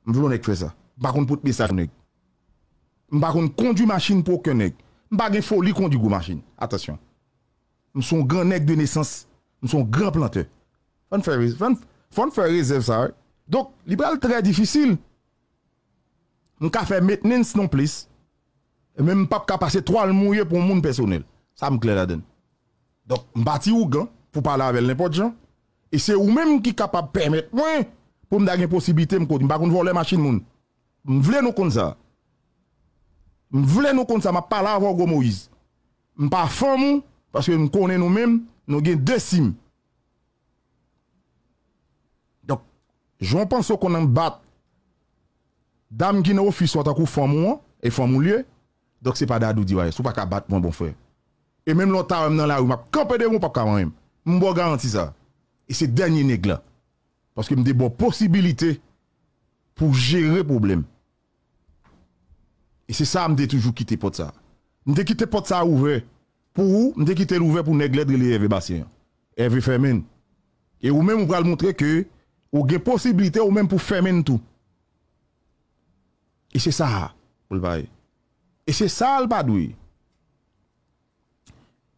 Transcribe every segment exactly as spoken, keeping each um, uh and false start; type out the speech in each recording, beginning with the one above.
M vle yon nèg fè sa. M pa konn pot mesaj yon nèg. M pa konn kondwi machin pou okenn nèg. M pa gen foli kondwi gwo machin. Atansyon. M se yon gran nèg de nesans. M se yon gran plantè. Fò n fè, fò n, fò n fè rezèv sa, wi. Donk, li pral trè difisil. M ka fè maintenance non plis. Men m p ap ka pase twal mouye pou yon moun pèsonèl. Sa m klè ladan l. Donk, m pa ti ougan pou pale avè l nenpòt jan. E se ou menm ki kapab pèmèt mwen pou m ta gen posiblite m kote. M pa konn vòlè machin moun. M vle nou konn sa. M vle nou konn sa. M ap pale avè w, Gwo Moyiz. M pa fanm ou, paske m konnen nou menm, nou gen de sim. Donk, jan w panse w konn ap bat dam ki nan ofis ou an tankou fanm ou an, e fanm ou l ye, donk se pa Dadou di w a, si w pa ka bat mwen, bon frè. E menm lè w ta wè m nan lari, m ap kanpe devan w, w p ap ka manyen m. M ba w garanti sa. E se dènye nèg la. Paske m te ba w posibilite pou w jere pwoblèm. E se sa m te toujou kite pòt sa. M te kite pòt sa ouvè pou ou, m te kite l ouvè pou nèg lèd rele Hervé Bastien an. Hervé fèmen l. E ou menm ou pral montre ke ou gen posiblite ou menm pou fèmen l tou. E se sa pou l pa ye. E se sa l pa dwe ye.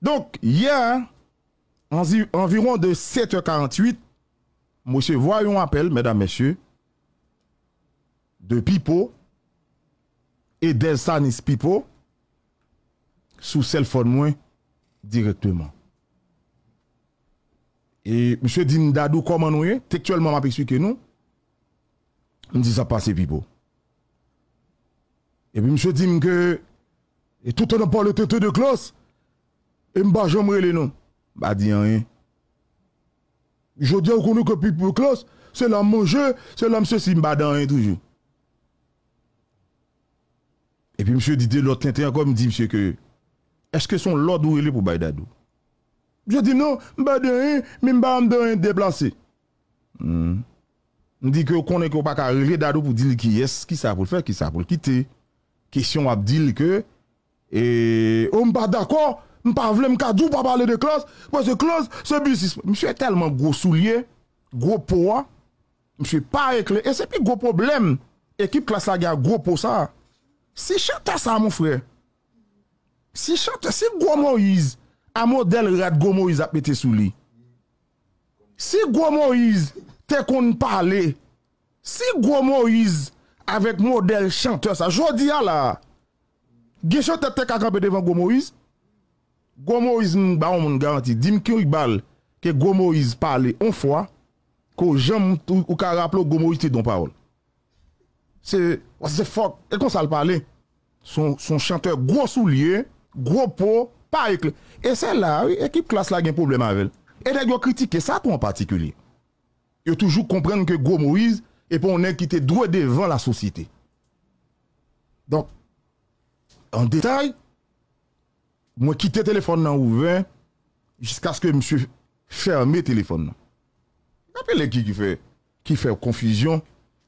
Donk, yè, anzi-, anviwon de sèt è karanntuit, m resevwa yon apèl, medam, mesye, de Pipo, Edel Sanis Pipo, sou sèlfòn mwen dirèkteman. E misye di m, "Dadou, kòman nou ye?" Tektyèlman, m ap eksplike nou. M di, "Sa pase, Pipo?" Epi misye di m ke, "E tout an ap pale tenten de Klass, e m pa janm rele non." M pa di anyen. "Jodi a, ou konnen ke Pipo Klass, se la m manje, se la m sesi," m pa di anyen toujou. Epi misye di de lòt tenten ankò, m di misye ke, "Èske se yon lòd ou rele pou bay Dadou?" Misye di, "Non, m pa di anyen, men m pa janm di anyen deplase." Hmm. M di ke ou konnen ke ou pa ka rele Dadou pou di l kiyès, kisa pou l fè, kisa pou l kite. Kesyon w ap di l ke, e, "O, m pa dakò, m pa vle, m ka di w pa pale de Klass, paske Klass se biznis." Misye tèlman gwo soulye, gwo po a, misye pa ekle. E se pi gwo pwoblèm ekip Klass la gen ak gwo po sa. Si chantè sa, mon frè, si chantè, si Gwo Moyiz a modèl rad Gwo Moyiz ap mete sou li, si Gwo Moyiz te konn pale, si Gwo Moyiz avèk modèl chantè sa, jodi a la, gen chantè te ka kanpe devan Gwo Moyiz? Gwo Moyiz, m ba yon moun garanti, di m ki bal ke Gwo Moyiz pale yon fwa, ke w janm, ou, ou ka raple w Gwo Moyiz te di yon pawòl. Se, what the fuck? E konsa l pale. Se yon, se yon chantè gwo soulye, gwo po, pa ekle. E se la, wi, ekip Klass la gen pwoblèm avè l. E nèg yo kritike sa tou an patikilye. Yo toujou konprann ke Gwo Moyiz e pa yon nèg ki te dwe devan lasosyete. Donk, an detay, mwen kite telefòn nan ouvè jiskaske misye fèmen telefòn nan. Gen anpil nèg ki, ki fè, ki fè konfizyon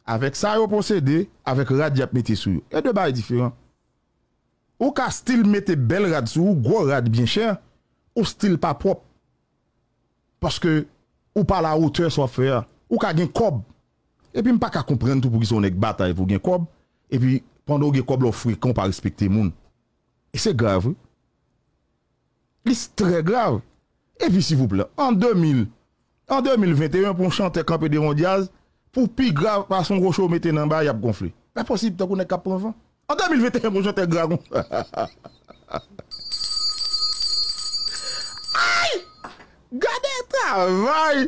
avèk sa yo posede, avèk rad y ap mete sou yo. E de bagay diferan. Ou ka still mete bèl rad sou ou, gwo rad byen chè, ou still pa pwòp. Paske ou pa la wotè sa w ap fè a. Ou ka gen kòb. Epi m pa ka konprann tou poukisa yon nèg batay pou gen kòb, epi pandan w gen kòb la w frekan, w pa respekte moun. E se grav, wi. Li s-, trè grav. Epi, silvouplè, an de mil, an de mil venteyen, pou yon chantè kanpe devan yon djaz, pou pi grav pase yon woche w mete nan ba, y ap gonfle. Enposib, tankou nèg k ap pran van. An de mil venteyen, pou yon chantè grav konsa. Ay! Gade travay!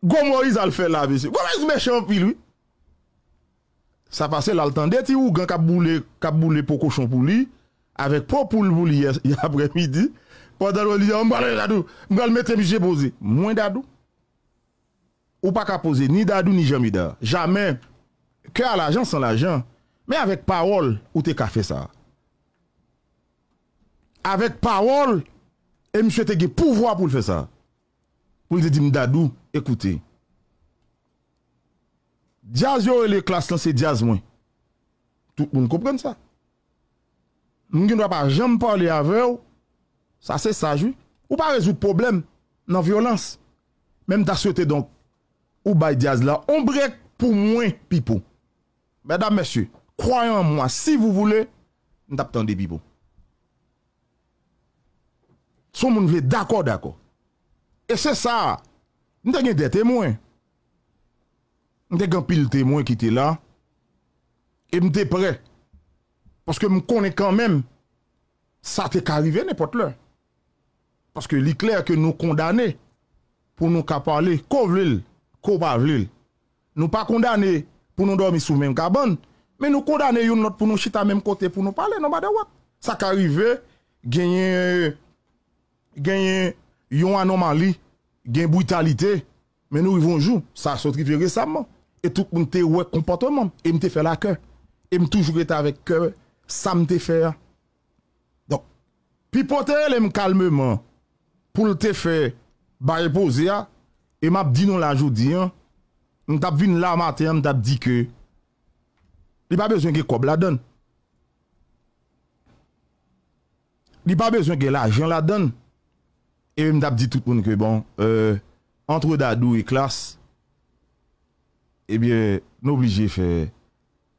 Gwo Moyiz al fè la, mesye. Gwo Moyiz mechan anpil, wi. Sa pase la, l tande ti ougan k ap boule, k ap boule po kochon pou li, avèk po poul pou li yè, yè aprèmidi. Pandan l di, "An, m pral Dadou, m pral mete misye poze." Mwen Dadou? Ou pa ka poze ni Dadou ni Jan Mida. Jamè. Kè a lajan san lajan. Men avèk pawòl, ou te ka fè sa. Avèk pawòl, e misye te gen pouvwa pou l fè sa. Pou l te di m, "Dadou, ekoute. Djaz yo rele Klass lan se djaz mwen." Tout moun konprann sa. M gen dwa pa janm pale avè w. Sa se saj, wi. Ou pa rezoud pwoblèm nan vyolans. Men m ta swete donk ou bay djaz la on brèk pou mwen, Pipo. Medam, mesye, croyez en moi, si vous voulez, m t ap tande Pipo. Si yon moun vle dakò, dakò. E se sa, m te gen de temwen. M te gen anpil temwen ki te la. E m te prè. Paske m konnen kanmenm, sa te ka rive nenpòt lè. Paske li klè ke nou kondane pou nou ka pale, ke w vle l, ke w pa vle l. Nou pa kondane pou nou dòmi sou menm kabann, men nou kondane youn lòt pou nou chita menm kote pou nou pale, no matter what. Sa ka rive, genyen, genyen yon anonmali, gen britalite, men nou rive yon jou, sa sot rive resaman, e tout moun te wè konpòtman m, e m te fè l a kè, e m toujou rete avèk kè sa m te fè a. Donk, Pipo te rele m kalmeman pou l te fè bay poze a, e m ap di nou la jodi an, m t ap vin la maten an, m t ap di ke li pa bezwen gen kòb ladann. Li pa bezwen gen lajan ladann. E m t ap di tout moun ke, bon, euh, entre Dadou e Klass, ebyen, nou oblije fè,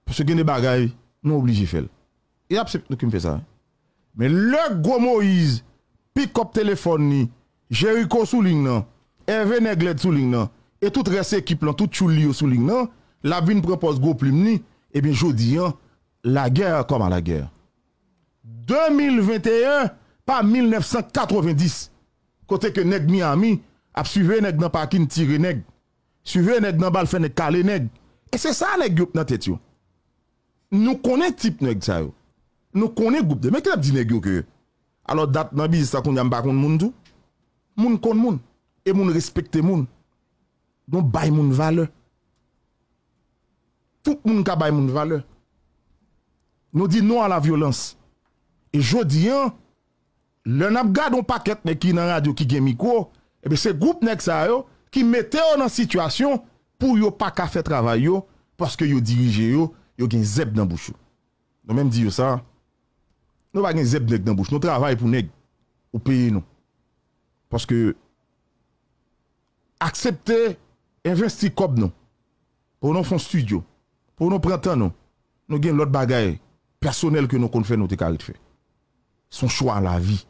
paske gen de bagay, nou oblije fè l. E aksepte ke m fè sa. Men lè Gwo Moyiz, pikòp telefòn li, Jeriko sou liy nan, Ève nèg lèd sou liy nan, e tout rès ekip lan, tout tchoul li yo sou liy nan, l ap vin pran pòz gwo plim li, ebyen jodi an, la guerre comme à la guerre. De mil venteyen pa mil nèf san katrevenndis, kote ke nèg Miami ap swive nèg nan pakin, tire nèg, swive nèg nan bal, fè nèg kale nèg. E se sa nèg yo nan tèt yo. Nou konnen tip nèg sa yo. Nou konnen gwoup de, men ki n ap di nèg yo ke, alò dat nan biznis la kounye a m pa konn moun tou. Moun konn moun. E moun respekte moun. Nou bay moun valè. Tout moun ka bay moun valè. Nou di non a la vyolans. E jodi an, lè n ap gade yon pakèt nèg ki nan radyo ki gen mikwo, ebyen se gwoup nèg sa yo ki mete yo nan sitiyasyon pou yo pa ka fè travay yo, paske yo dirije yo, yo gen zèb nan bouch yo. Nou menm di yo sa, nou pa gen zèb nèg nan bouch, nou travay pou nèg, ou peye nou. Paske aksepte envesti kòb nou, pou nou fè yon estidyo, pou nou pran tan nou, nou gen lòt bagay pèsonèl ke nou konn fè, nou te ka ret fè. Se yon chwa lavi.